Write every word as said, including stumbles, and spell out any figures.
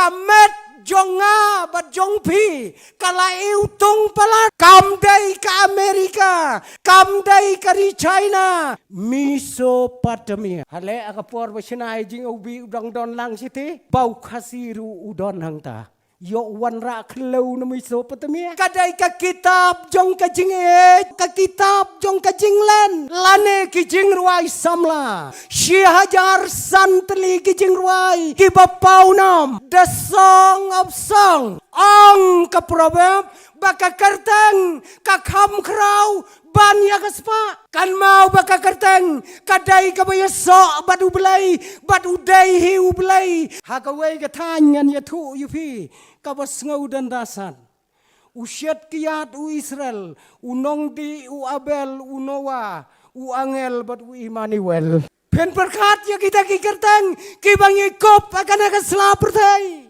Ka met jong nga bad jong phi ka la iwtung palat. Kam dei ka Amerika, kam dei ka ri China. Mesopotamia. Hale aka por ba shna i jing u bi u dang don lang shiti, ba u Khasi ruh u don hangta. Ïoh wanrah khlew na Mesopotamia. Ka dei ka kitab jong ka jingïeit, ka kitab jong ka jinglen, lane ki jingrwai samla. Shi hajar san tylli ki jingrwai kiba paw nam. The Song of Song. Ong ka Proverb ba ka kyrteng ka kham khraw ban ïa ka spah. Kan mau ba ka kyrteng ka dei kaba ïasoh bad U Blei, bad u dei hi U Blei. Ha kawei ka thaiñ ngan ïathuh ïa phi kaba sngew danda san. U shet kiad u Israel, u nongdih, u Abel, u Noah, u angel bad u Emmanuel. Phin pyrkhat ïa kita ki kyrteng kiba ngi kup ha kane ka sla pyrthei.